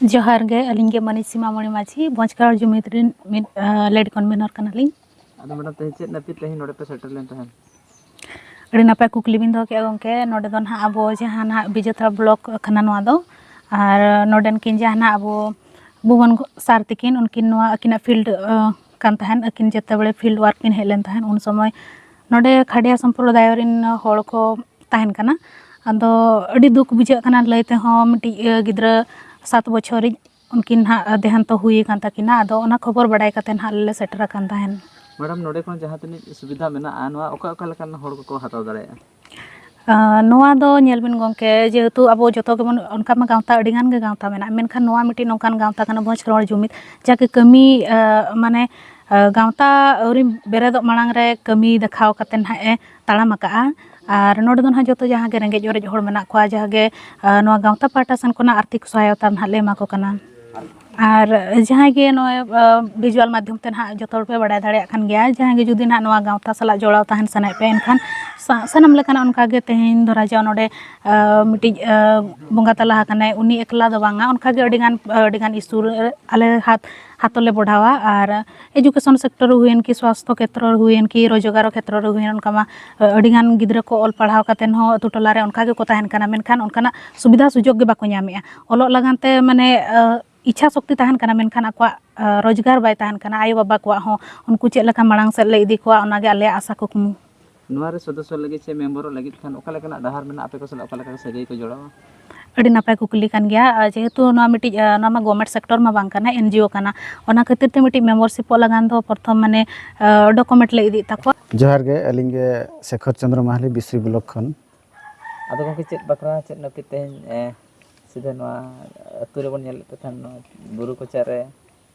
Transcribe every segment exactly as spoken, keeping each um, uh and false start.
ᱡᱚᱦᱟᱨ ᱜᱮ, ᱟᱹᱞᱤᱧ ᱜᱮ ᱢᱟᱹᱱᱤᱡ ᱥᱤᱢᱟᱢᱚᱬᱤ ᱢᱟᱹᱡᱷᱤ, ᱵᱷᱚᱸᱡᱽᱠᱟᱲ ᱡᱩᱢᱤᱫ ᱨᱤᱱ ᱢᱤᱫ, ᱟᱸ, ᱞᱮᱰ ᱠᱚᱱᱵᱷᱮᱱᱚᱨ ᱠᱟᱱᱟᱞᱤᱧ᱾ ᱟᱫᱚ ᱢᱮᱰᱟᱢ, ᱛᱮᱦᱮᱧ ᱪᱮᱫ ᱱᱟᱹᱯᱤᱛ ᱛᱮᱦᱮᱧ ᱱᱚᱰᱮ ᱯᱮ ᱥᱮᱴᱮᱨ ᱞᱮᱱ ᱛᱟᱦᱮᱸᱫ? ᱟᱹᱰᱤ ᱱᱟᱯᱟᱭ ᱠᱩᱠᱞᱤ ᱵᱤᱱ ᱫᱚᱦᱚ ᱠᱮᱫᱼᱟ ᱜᱚᱢᱠᱮ᱾ ᱱᱚᱰᱮ ᱫᱚ ᱱᱟᱦᱟᱜ ᱟᱵᱚ ᱡᱟᱦᱟᱸ ᱱᱟᱦᱟᱜ ᱵᱤᱡᱮᱛᱟ ᱵᱞᱚᱠ ᱠᱟᱱᱟ ᱱᱚᱣᱟ ᱫᱚ, ᱟᱨ ᱱᱚᱰᱮᱱ ᱠᱤᱱ ᱡᱟᱦᱟᱸ ᱱᱟᱦᱟᱜ ᱟᱵᱚ ᱵᱷᱩᱵᱚᱱ ᱥᱟᱨ ᱛᱤᱠᱤᱱ, ᱩᱱᱠᱤᱱ ᱱᱚᱣᱟ ᱟᱹᱠᱤᱱᱟᱜ ᱯᱷᱤᱞᱰ, ᱟᱸ, ᱠᱟᱱ ᱛᱟᱦᱮᱸᱫ, ᱟᱹᱠᱤᱱ ᱡᱮᱛᱮ ᱵᱮᱲᱮ ᱯᱷᱤᱞᱰ ᱣᱟᱨᱠ ᱠᱤᱱ ᱦᱮᱡ ᱞᱮᱱ ᱛᱟᱦᱮᱸᱫ, ᱩᱱ ᱥᱚᱢᱚᱭ ᱱᱚᱰᱮ ᱠᱷᱟᱰᱤᱭᱟ ᱥᱚᱢᱯᱨᱚᱫᱟᱭ ᱨᱮᱱ ᱦᱚᱲ ᱠᱚ ᱛᱟᱦᱮᱱ ᱠᱟᱱᱟ᱾ ᱟᱫᱚ ᱟᱹᱰᱤ ᱫᱩᱠ ᱵᱩᱡᱷᱟᱹᱜ ᱠᱟᱱᱟ, ᱞᱟᱹᱭ ᱛᱮᱦᱚᱸ ᱢᱤᱫᱴᱤᱡ, ᱤᱭᱟᱹ, ᱜᱤᱫᱽᱨᱟᱹ ᱥᱟᱛ ᱵᱚᱪᱷᱚᱨᱤᱡ ᱩᱱᱠᱤᱱ ᱦᱟᱸᱜ ᱫᱮᱦᱟᱱᱛᱚ ᱦᱩᱭ ᱟᱠᱟᱱ ᱛᱟᱹᱠᱤᱱᱟ᱾ ᱟᱫᱚ ᱚᱱᱟ ᱠᱷᱚᱵᱚᱨ ᱵᱟᱰᱟᱭ ᱠᱟᱛᱮ ᱦᱟᱸᱜ ᱟᱞᱮ ᱞᱮ ᱥᱮᱴᱮᱨ ᱟᱠᱟᱱ ᱛᱟᱦᱮᱱ᱾ ᱢᱮᱰᱟᱢ, ᱱᱚᱰᱮ ᱠᱷᱚᱱ ᱡᱟᱦᱟᱸ ᱛᱤᱱᱟᱹᱜ ᱥᱩᱵᱤᱫᱷᱟ ᱢᱮᱱᱟᱜᱼᱟ, ᱱᱚᱣᱟ ᱚᱠᱟ ᱚᱠᱟ ᱞᱮᱠᱟᱱ ᱦᱚᱲ ᱠᱚᱠᱚ ᱦᱟᱛᱟᱣ ᱫᱟᱲᱮᱭᱟᱜᱼᱟ? ᱟᱸ, ᱱᱚᱣᱟ ᱫᱚ ᱧᱮᱞ ᱵᱤᱱ ᱜᱚᱢᱠᱮ, ᱡᱮᱦᱮᱛᱩ ᱟᱵᱚ ᱡᱚᱛᱚ ᱜᱮᱵᱚᱱ, ᱚᱱᱠᱟ ᱢᱟ ᱜᱟᱶᱛᱟ ᱟᱹᱰᱤ ᱜᱟᱱ ᱜᱮ ᱜᱟᱶᱛᱟ ᱢᱮᱱᱟᱜᱼᱟ, ᱢᱮᱱᱠᱷᱟᱱ ᱱᱚᱣᱟ ᱢᱤᱫᱴᱤᱡ ᱱᱚᱝᱠᱟᱱ ᱜᱟᱶᱛᱟ ᱠᱟᱱᱟ, ᱵᱷᱚᱸᱡᱽ ᱠᱷᱮᱨᱣᱟᱲ ᱡᱩᱢᱤᱫ, ᱡᱟᱦᱟᱸ ᱠᱤ ᱠᱟᱹᱢᱤ, ᱟᱸ, ᱢᱟᱱᱮ, ᱟᱸ, ᱜᱟᱶᱛᱟ ᱟᱹᱣᱨᱤ ᱵᱮᱨᱮᱫᱚᱜ ᱢᱟᱲᱟᱝ ᱨᱮ ᱠᱟᱹᱢᱤ ᱫᱮᱠᱷᱟᱣ ᱠᱟᱛᱮ ᱱᱟᱦᱟᱜ ᱮ ᱛᱟᱲᱟᱢ ᱟᱠᱟᱜᱼᱟ᱾ ᱟᱨ ᱱᱚᱰᱮ ᱫᱚ ᱱᱟᱦᱟᱜ ᱡᱚᱛᱚ ᱡᱟᱦᱟᱸ ᱜᱮ ᱨᱮᱸᱜᱮᱡ ᱚᱨᱮᱡ ᱦᱚᱲ ᱢᱮᱱᱟᱜ ᱠᱚᱣᱟ, ᱡᱟᱦᱟᱸ ᱜᱮ, ᱟᱸ, ᱱᱚᱣᱟ ᱜᱟᱶᱛᱟ ᱯᱟᱦᱴᱟ ᱥᱮᱱ ᱠᱷᱚᱱᱟᱜ ᱟᱨᱛᱷᱤᱠ ᱥᱚᱦᱟᱭᱚᱛᱟ ᱱᱟᱦᱟᱜ ᱞᱮ ᱮᱢᱟ ᱠᱚ ᱠᱟᱱᱟ᱾ ᱟᱨ ᱡᱟᱦᱟᱸᱭ ᱜᱮ ᱱᱚᱜᱼᱚᱭ, ᱟᱸ, ᱵᱷᱤᱡᱩᱣᱟᱞ ᱢᱟᱫᱽᱫᱷᱚᱢ ᱛᱮ ᱱᱟᱦᱟᱜ ᱡᱚᱛᱚ ᱦᱚᱲ ᱯᱮ ᱵᱟᱲᱟᱭ ᱫᱟᱲᱮᱭᱟᱜ ᱠᱟᱱ ᱜᱮᱭᱟ, ᱡᱟᱦᱟᱸᱭ ᱜᱮ ᱡᱩᱫᱤ ᱱᱟᱦᱟᱜ ᱱᱚᱣᱟ ᱜᱟᱶᱛᱟ ᱥᱟᱞᱟᱜ ᱡᱚᱲᱟᱣ ᱛᱟᱦᱮᱱ ᱥᱟᱱᱟᱭᱮᱫ ᱯᱮᱭᱟ, ᱮᱱᱠᱷᱟᱱ ᱥᱟ-, ᱥᱟᱱᱟᱢ ᱞᱮᱠᱟᱱᱟᱜ ᱚᱱᱠᱟ ᱜᱮ ᱛᱮᱦᱮᱧ ᱫᱷᱚᱨᱟ ᱡᱟᱣ ᱱᱚᱰᱮ, ᱟᱸ, ᱢᱤᱫᱴᱤᱡ, ᱟᱸ, ᱵᱚᱸᱜᱟ ᱛᱟᱞᱟ ᱟᱠᱟᱱᱟᱭ, ᱩᱱᱤ ᱮᱠᱞᱟ ᱫᱚ ᱵᱟᱝᱟ, ᱚᱱᱠᱟ ᱜᱮ ᱟᱹᱰᱤᱜᱟᱱ, ᱟᱹᱰᱤᱜᱟᱱ ᱤᱥᱩ ᱨᱮ ᱟᱞᱮ ᱦᱟᱛ-, ᱦᱟᱛᱚ ᱞᱮ ᱵᱚᱲᱦᱟᱣᱟ᱾ ᱟᱨ ᱮᱡᱩᱠᱮᱥᱚᱱ ᱥᱮᱠᱴᱚᱨ ᱨᱮ ᱦᱩᱭᱮᱱ ᱠᱤ, ᱥᱣᱟᱥᱛᱷᱚ ᱠᱷᱮᱛᱨᱚ ᱨᱮ ᱦᱩᱭᱮᱱ ᱠᱤ, ᱨᱳᱡᱽᱜᱟᱨ ᱠᱷᱮᱛᱨᱚ ᱨᱮ ᱦᱩᱭᱮᱱ, ᱚᱱᱠᱟ ᱢᱟ, ᱟᱹᱰᱤᱜᱟᱱ ᱜᱤᱫᱽᱨᱟᱹ ᱠᱚ ᱚᱞ ᱯᱟᱲᱦᱟᱣ ᱠᱟᱛᱮᱱ ᱦᱚᱸ ᱟᱹᱛᱩ ᱴᱚᱞᱟ ᱨᱮ ᱚᱱᱠᱟ ᱜᱮᱠᱚ ᱛᱟᱦᱮᱱ ᱠᱟᱱᱟ, ᱢᱮᱱᱠᱷᱟᱱ ᱚᱱᱠᱟᱱᱟᱜ ᱥᱩᱵᱤᱫᱷᱟ ᱥᱩᱡᱳᱜᱽ ᱜᱮ ᱵᱟᱠᱚ ᱧᱟᱢᱮᱜᱼᱟ᱾ ᱚᱞᱚᱜ ᱞᱟᱹᱜᱤᱫ ᱛᱮ ᱢᱟᱱᱮ, ᱤᱪᱪᱷᱟ ᱥᱚᱠᱛᱤ ᱛᱟᱦᱮᱱ ᱠᱟᱱᱟ, ᱢᱮᱱᱠᱷᱟᱱ ᱟᱠᱚᱣᱟᱜ, ᱨᱳᱡᱽᱜᱟᱨ ᱵᱟᱭ ᱛᱟᱦᱮᱱ ᱠᱟᱱᱟ᱾ ᱟᱭᱳᱼᱵᱟᱵᱟ ᱠᱚᱣᱟᱜ ᱦᱚᱸ ᱩᱱᱠᱩ ᱪᱮᱫ ᱞᱮᱠᱟ ᱢᱟᱲᱟᱝ ᱥᱮᱫ ᱞᱮ ᱤᱫᱤ ᱠᱚᱣᱟ, ᱚᱱᱟᱜᱮ ᱟᱞᱮᱭᱟᱜ ᱟᱥᱟ ᱠᱩᱠᱢᱩ᱾ ᱱᱚᱣᱟ ᱨᱮ ᱥᱚᱫᱚᱥᱥᱚ ᱞᱟᱹᱜᱤᱫ ᱥᱮ ᱢᱮᱢᱵᱚᱨᱚᱜ ᱞᱟᱹᱜᱤᱫ ᱠᱷᱟᱱ ᱚᱠᱟ ᱞᱮᱠᱟᱱᱟᱜ ᱰᱟᱦᱟᱨ ᱢᱮᱱᱟᱜᱼᱟ, ᱟᱯᱮ ᱠᱚ ᱥᱟᱞᱟᱜ ᱚᱠᱟ ᱞᱮᱠᱟ ᱥᱟᱹᱜᱟᱹᱭ ᱠᱚ ᱡᱚᱲᱟᱣᱟ? ᱟᱹᱰᱤ ᱱᱟᱯᱟᱭ ᱠᱩᱠᱞᱤ ᱠᱟᱱ ᱜᱮᱭᱟ᱾ ᱟᱨ ᱡᱮᱦᱮᱛᱩ ᱱᱚᱣᱟ ᱢᱤᱫᱴᱤᱡ, ᱟᱸ, ᱱᱚᱣᱟ ᱢᱟ ᱜᱚᱵᱷᱢᱮᱱᱴ ᱥᱮᱠᱴᱚᱨ ᱢᱟ ᱵᱟᱝ ᱠᱟᱱᱟ, ᱮᱱᱡᱤᱭᱳ ᱠᱟᱱᱟ, ᱚᱱᱟ ᱠᱷᱟᱹᱛᱤᱨ ᱛᱮ ᱢᱤᱫᱴᱤᱡ ᱢᱮᱢᱵᱚᱨᱥᱤᱯᱚᱜ ᱞᱟᱜᱟᱱ ᱫᱚ ᱯᱨᱚᱛᱷᱚᱢ ᱢᱟᱱᱮ, ᱟᱸ, ᱰᱚᱠᱩᱢᱮᱱᱴ ᱞᱮ ᱤᱫᱤᱭᱮᱫ ᱛᱟᱠᱚᱣᱟ᱾ ᱡᱚᱦᱟᱨ ᱜᱮ, ᱟᱹᱞᱤᱧ ᱜᱮ ᱥᱮᱠᱷᱚᱨ ᱪᱚᱸᱫᱽᱨᱚ ᱢᱟᱦᱟᱞᱤ, ᱵᱤᱥᱨᱤ ᱵᱞᱚᱠ ᱠᱷᱚᱱ᱾ ᱟᱫᱚ ᱜᱚᱢᱠᱮ, ᱪᱮᱫ ᱵᱟᱠᱷᱨᱟ, ᱪᱮᱫ ᱱᱟᱹᱯᱤᱛ ᱛᱮᱦᱮᱧ, ᱮ, ᱥᱤᱫᱷᱟᱹ ᱱᱚᱣᱟ ᱟᱹᱛᱩ ᱨᱮᱵᱚᱱ ᱧᱮᱞᱮᱫ ᱯᱮ ᱛᱟᱦᱮᱱ, ᱱᱚᱣᱟ ᱵᱩᱨᱩ ᱠᱚᱪᱟ ᱨᱮ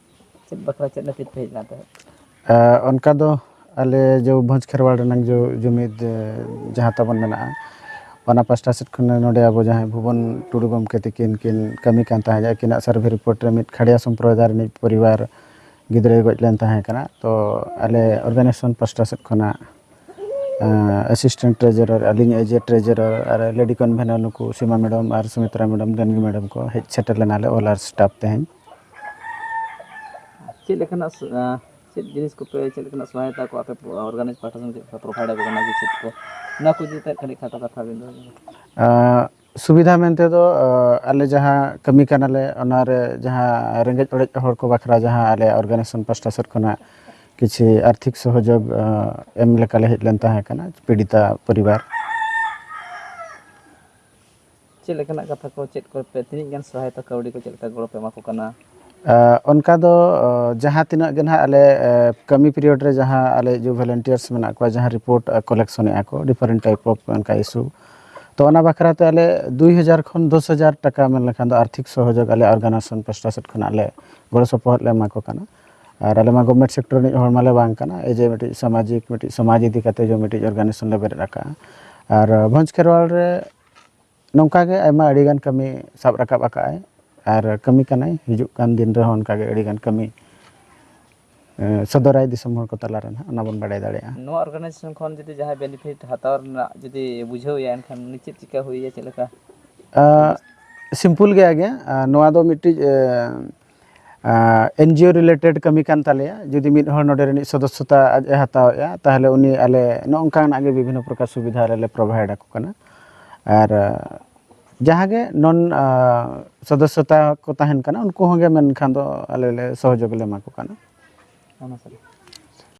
ᱪᱮᱫ ᱵᱟᱠᱷᱨᱟ, ᱪᱮᱫ ᱱᱟᱹᱯᱤᱛ ᱯᱮ ᱦᱮᱡ ᱞᱮᱱᱟ ᱛᱟᱦᱮᱸᱫ? ᱮ, ᱚᱱᱠᱟ ᱫᱚ ᱟᱞᱮ ᱡᱚ ᱵᱷᱚᱸᱡᱽ ᱠᱷᱮᱨᱣᱟᱲ ᱨᱮᱱᱟᱝ ᱡᱚ ᱡᱩᱢᱤᱫ, ᱮ, ᱡᱟᱦᱟᱸ ᱛᱟᱵᱚᱱ ᱢᱮᱱᱟᱜᱼᱟ, ᱚᱱᱟ ᱯᱟᱥᱴᱟ ᱥᱮᱫ ᱠᱷᱚᱱ ᱱᱚᱰᱮ ᱟᱵᱚ ᱡᱟᱦᱟᱸᱭ ᱵᱷᱩᱵᱚᱱ ᱴᱩᱰᱩ ᱜᱚᱢᱠᱮ ᱛᱤᱠᱤᱱ ᱠᱤᱱ ᱠᱟᱹᱢᱤ ᱠᱟᱱ ᱛᱟᱦᱮᱸᱫ, ᱟᱹᱠᱤᱱᱟᱜ ᱥᱟᱨᱵᱷᱮ ᱨᱤᱯᱳᱨᱴ ᱨᱮ ᱢᱤᱫ ᱠᱷᱟᱲᱭᱟ ᱥᱚᱢᱯᱨᱚᱫᱟᱭ ᱨᱤᱱᱤᱡ ᱯᱚᱨᱤᱵᱟᱨ ᱜᱤᱫᱽᱨᱟᱹᱭ ᱜᱚᱡ ᱞᱮᱱ ᱛᱟᱦᱮᱸ ᱠᱟᱱᱟ᱾ ᱛᱚ ᱟᱞᱮ ᱚᱨᱜᱟᱱᱟᱭᱡᱮᱥᱚᱱ ᱯᱟᱥᱴᱟ ᱥᱮᱫ ᱠᱷᱚᱱᱟᱜ ᱮᱥᱤᱥᱴᱮᱱᱴ ᱴᱨᱮᱡᱟᱨᱟᱨ, ᱟᱹᱞᱤᱧ ᱮᱡ ᱮ ᱴᱨᱮᱡᱟᱨᱟᱨ, ᱟᱨ ᱞᱮᱰᱤ ᱠᱚᱱᱵᱷᱮᱱᱟᱨ ᱱᱩᱠᱩ ᱥᱤᱢᱟ ᱢᱮᱰᱟᱢ ᱟᱨ ᱥᱩᱢᱤᱛᱨᱟ ᱢᱮᱰᱟᱢ, ᱰᱮᱱᱜᱤ ᱢᱮᱰᱟᱢ ᱠᱚ ᱦᱮᱡ ᱥᱮᱴᱮᱨ ᱞᱮᱱᱟᱞᱮ, ᱚᱞ ᱟᱨ ᱥᱴᱟᱯ ᱛᱮᱦᱮᱧ᱾ ᱪᱮᱫ ᱞᱮᱠᱟᱱᱟᱜ ᱥ-, ᱟᱸ, ᱪᱮᱫ ᱡᱤᱱᱤᱥ ᱠᱚᱯᱮ, ᱪᱮᱫ ᱞᱮᱠᱟᱱᱟᱜ ᱥᱚᱦᱟᱭᱚᱛᱟ ᱠᱚ ᱟᱯᱮ ᱚᱨᱜᱟᱱᱟᱭᱤᱡᱽ ᱯᱟᱦᱴᱟ ᱥᱮᱱ ᱪᱮᱫ ᱞᱮᱠᱟ ᱯᱨᱳᱵᱷᱟᱭᱤᱰ ᱟᱠᱚ ᱠᱟᱱᱟ, ᱥᱮ ᱪᱮᱫ ᱠᱚ, ᱚᱱᱟ ᱠᱚ ᱤᱫᱤ ᱠᱟᱛᱮ ᱠᱟᱹᱴᱤᱡ ᱠᱷᱟᱴᱚ ᱠᱟᱛᱷᱟ ᱵᱤᱱ ᱞᱟᱹᱭᱟ? ᱟᱸ, ᱥᱩᱵᱤᱫᱷᱟ ᱢᱮᱱᱛᱮ ᱫᱚ, ᱟᱸ, ᱟᱞᱮ ᱡᱟᱦᱟᱸ ᱠᱟᱹᱢᱤ ᱠᱟᱱᱟᱞᱮ, ᱚᱱᱟᱨᱮ ᱡᱟᱦᱟᱸ ᱨᱮᱸᱜᱮᱡ ᱚᱨᱮᱡ ᱦᱚᱲ ᱠᱚ ᱵᱟᱠᱷᱨᱟ ᱡᱟᱦᱟᱸ ᱟᱞᱮ ᱚᱨᱜᱟᱱᱟᱭᱡᱮᱥᱚᱱ ᱯᱟᱦᱴᱟ ᱥᱮᱫ ᱠᱷᱚᱱᱟᱜ ᱠᱤᱪᱷᱤ ᱟᱨᱛᱷᱤᱠ ᱥᱚᱦᱚᱡᱳᱜᱽ, ᱟᱸ, ᱮᱢ ᱞᱮᱠᱟᱞᱮ ᱦᱮᱡ ᱞᱮᱱ ᱛᱟᱦᱮᱸ ᱠᱟᱱᱟ, ᱯᱤᱲᱤᱛᱟ ᱯᱚᱨᱤᱵᱟᱨ᱾ ᱪᱮᱫ ᱞᱮᱠᱟᱱᱟᱜ ᱠᱟᱛᱷᱟ ᱠᱚ, ᱪᱮᱫ ᱠᱚᱯᱮ, ᱛᱤᱱᱟᱹᱜ ᱜᱟᱱ ᱥᱚᱦᱟᱭᱚᱛᱟ ᱠᱟᱹᱣᱰᱤ ᱠᱚ ᱪᱮᱫ ᱞᱮᱠᱟ ᱜᱚᱲᱚ ᱯᱮ ᱮᱢᱟ ᱠᱚ ᱠᱟᱱᱟ? ᱟᱸ, ᱚᱱᱠᱟ ᱫᱚ, ᱟᱸ, ᱡᱟᱦᱟᱸ ᱛᱤᱱᱟᱹᱜ ᱜᱮ ᱱᱟᱦᱟᱜ ᱟᱞᱮ, ᱟᱸ, ᱠᱟᱹᱢᱤ ᱯᱤᱨᱤᱭᱳᱰ ᱨᱮ ᱡᱟᱦᱟᱸ ᱟᱞᱮ ᱡᱩ ᱵᱷᱚᱞᱮᱱᱴᱤᱭᱟᱨᱥ ᱢᱮᱱᱟᱜ ᱠᱚᱣᱟ, ᱡᱟᱦᱟᱸ ᱨᱤᱯᱳᱨᱴ, ᱟᱸ, ᱠᱚᱞᱮᱠᱥᱚᱱᱮᱫᱼᱟ ᱠᱚ, ᱰᱤᱯᱷᱟᱨᱮᱱᱴ ᱴᱟᱭᱤᱯ ᱚᱯᱷ ᱚᱱᱠᱟ ᱤᱥᱩ, ᱛᱚ ᱚᱱᱟ ᱵᱟᱠᱷᱨᱟ ᱛᱮ ᱟᱞᱮ ᱫᱩᱭ ᱦᱟᱡᱟᱨ ᱠᱷᱚᱱ ᱫᱚᱥ ᱦᱟᱡᱟᱨ ᱴᱟᱠᱟ ᱢᱮᱱ ᱞᱮᱠᱷᱟᱱ ᱫᱚ ᱟᱨᱛᱷᱤᱠ ᱥᱚᱦᱚᱡᱳᱜᱽ ᱟᱞᱮ ᱚᱨᱜᱟᱱᱟᱭᱡᱮᱥᱚᱱ ᱯᱟᱦᱴᱟ ᱥᱮᱫ ᱠᱷᱚᱱᱟᱜ ᱞᱮ ᱜᱚᱲᱚ ᱥᱚᱯᱚᱦᱚᱫ ᱞᱮ ᱮᱢᱟ ᱠᱚ ᱠᱟᱱᱟ᱾ ᱟᱨ ᱟᱞᱮ ᱢᱟ ᱜᱚᱵᱷᱢᱮᱱᱴ ᱥᱮᱠᱴᱚᱨ ᱨᱤᱱᱤᱡ ᱦᱚᱲ ᱢᱟᱞᱮ ᱵᱟᱝ ᱠᱟᱱᱟ, ᱮᱡᱮ ᱢᱤᱫᱴᱤᱡ ᱥᱟᱢᱟᱡᱤᱠ, ᱢᱤᱫᱴᱤᱡ ᱥᱚᱢᱟᱡᱽ ᱤᱫᱤ ᱠᱟᱛᱮ ᱡᱮ ᱢᱤᱫᱴᱤᱡ ᱚᱨᱜᱟᱱᱟᱭᱡᱮᱥᱚᱱ ᱞᱮ ᱵᱮᱨᱮᱫ ᱟᱠᱟᱫᱼᱟ᱾ ᱟᱨ ᱵᱷᱚᱸᱡᱽ ᱠᱷᱮᱨᱣᱟᱞ ᱨᱮ ᱱᱚᱝᱠᱟ ᱜᱮ ᱟᱭᱢᱟ ᱟᱹᱰᱤᱜᱟᱱ ᱠᱟᱹᱢᱤ ᱥᱟᱵ ᱨᱟᱠᱟᱵ ᱟᱠᱟᱫᱼᱟᱭ ᱟᱨ ᱠᱟᱹᱢᱤ ᱠᱟᱱᱟᱭ᱾ ᱦᱤᱡᱩᱜ ᱠᱟᱱ ᱫᱤᱱ ᱨᱮᱦᱚᱸ ᱚᱱᱠᱟ ᱜᱮ ᱟᱹᱰᱤᱜᱟᱱ ᱠᱟᱹᱢᱤ, ᱮ, ᱥᱚᱫᱚᱨᱟᱭ ᱫᱤᱥᱚᱢ ᱦᱚᱲ ᱠᱚ ᱛᱟᱞᱟ ᱨᱮ ᱱᱟᱦᱟᱜ, ᱚᱱᱟ ᱵᱚᱱ ᱵᱟᱰᱟᱭ ᱫᱟᱲᱮᱭᱟᱜᱼᱟ᱾ ᱱᱚᱣᱟ ᱚᱨᱜᱟᱱᱟᱭᱡᱮᱥᱚᱱ ᱠᱷᱚᱱ ᱡᱩᱫᱤ ᱡᱟᱦᱟᱸᱭ ᱵᱮᱱᱤᱯᱷᱤᱴ ᱦᱟᱛᱟᱣ ᱨᱮᱱᱟᱜ ᱡᱩᱫᱤ ᱵᱩᱡᱷᱟᱹᱣ ᱮᱭᱟ, ᱮᱱᱠᱷᱟᱱ ᱩᱱᱤ ᱪᱮᱫ ᱪᱤᱠᱟ ᱦᱩᱭ ᱟᱭᱟ, ᱪᱮᱫ ᱞᱮᱠᱟ? ᱟᱸ, ᱥᱤᱢᱯᱩᱞ ᱜᱮᱭᱟ ᱜᱮ᱾ ᱟᱸ, ᱱᱚᱣᱟ ᱫᱚ ᱢᱤᱫᱴᱤᱡ, ᱮ, ᱟᱸ, ᱮᱱ ᱡᱤ ᱳ ᱨᱤᱞᱮᱴᱮᱰ ᱠᱟᱹᱢᱤ ᱠᱟᱱ ᱛᱟᱞᱮᱭᱟ᱾ ᱡᱩᱫᱤ ᱢᱤᱫ ᱦᱚᱲ ᱱᱚᱰᱮ ᱨᱤᱱᱤᱡ ᱥᱚᱫᱚᱥᱥᱚᱛᱟ ᱟᱡ ᱮ ᱦᱟᱛᱟᱣᱮᱫᱼᱟ, ᱛᱟᱦᱚᱞᱮ ᱩᱱᱤ ᱟᱞᱮ ᱱᱚᱜᱼᱚ ᱱᱚᱝᱠᱟᱱᱟᱜ ᱜᱮ ᱵᱤᱵᱷᱤᱱᱱᱚ ᱯᱨᱚᱠᱟᱨ ᱥᱩᱵᱤᱫᱷᱟ ᱟᱞᱮ ᱞᱮ ᱯᱨᱳᱵᱷᱟᱭᱤᱰ ᱟᱠᱚ ᱠᱟᱱᱟ᱾ ᱟᱨ, ᱟᱸ, ᱡᱟᱦᱟᱸ ᱜᱮ ᱱᱚᱱ, ᱟᱸ, ᱥᱚᱫᱚᱥᱥᱚᱛᱟ ᱠᱚ ᱛᱟᱦᱮᱱ ᱠᱟᱱᱟ, ᱩᱱᱠᱩ ᱦᱚᱸ ᱜᱮ ᱢᱮᱱᱠᱷᱟᱱ ᱫᱚ ᱟᱞᱮ ᱞᱮ ᱥᱚᱦᱚᱡᱳᱜᱽ ᱞᱮ ᱮᱢᱟ ᱠᱚ ᱠᱟᱱᱟ᱾ ᱚᱱᱟ ᱥᱟᱞᱟᱜ